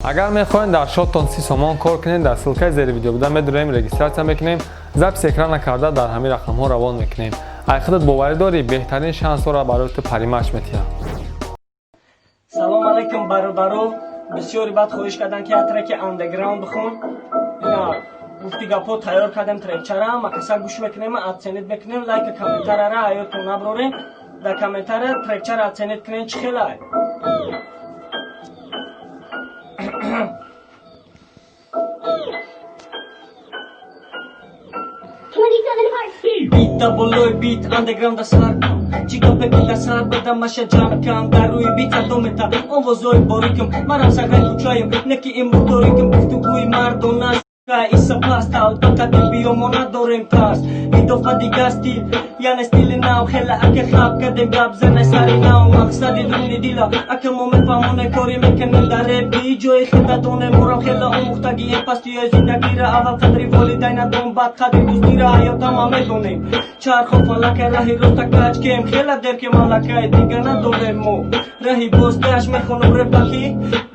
Агар мехоҳед дар шоттон 30 сомон кор кунед, дар ссылкаи зери видео буда медуроем, регистрация мекунем, запись экрана карда дар ҳамин рақамҳо равон мекунем. Ай худат боварӣ дорӣ, беҳтарин шансҳоро барои ту Паримач метиҳад. Салом алейкум, бародаро. Бисёри бад хоҳиш карданд, ки як треки андеграунд бихон. Ина гуфти гапҳо, тайёр кардем трекчара. Макаса гӯш мекунем, оценить мекунем. Лайка, комментарияра ҳаётон наброрем. Дар комментария трекчара оценить кунем, чӣ хелай. Бита болои бит андеграунда сар кун. Чӣ гапе ки дар сар бада, маша ҷамъ кам. Дар рӯи бит садо мета овозҳои борикам. Манам сагай кӯчаем, не ки имрӯз торикам. Гуфтугӯи мардона иса паст, албатта биё, мо надорем тарс. Идофа дига стил, яъне стили нав. Хела ака хаб кардем, гап зане сари нав. Мақсади дуни дила ака мо мефаҳмоне, коре мекунем дар реп. Ҷои хеда донем, морам хела омӯхтагием. Пастиёи зиндагира аввал қадри волидайна дон, баъд қадри дӯстира. Ҳаётама медонем, чархо фалака, раҳи роста каҷ кем. Хела дер ки малакаи дига надорем мо раҳи бозгашт. Мехонам репаки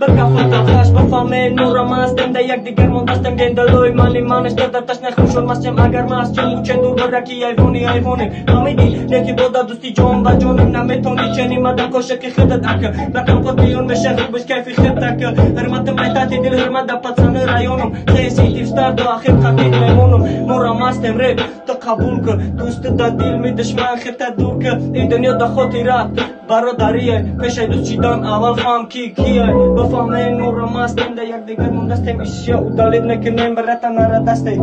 бикафа талхаш, бафаҳме нора мастем, да якдигар мондастем. Гендалои мани манешта дар ташна хушон мастем. Агар маст чен дур бараки айвони айвонем. Фаҳмидӣ, неки бода дӯсти ҷон ба ҷонем. Наметони чени мада кошаки худат ака рақам қотиён меша хубиш кайфи хед ака. Ҳурмати майтати дил, ҳурмат да пацаны районом. Сеситив стар до ахир қатид мемонам. Мора мастем, реп ту қабул кун. Дӯсту да дил ми, душман хита дур кун. Ин дунё да хотират бародарие. Пешай дӯст шидан аввал фаҳм, ки кие. Бафаҳме, нора мастем, да якдигар мондастем. Ишя удалить мекунем, брата, нара дасте.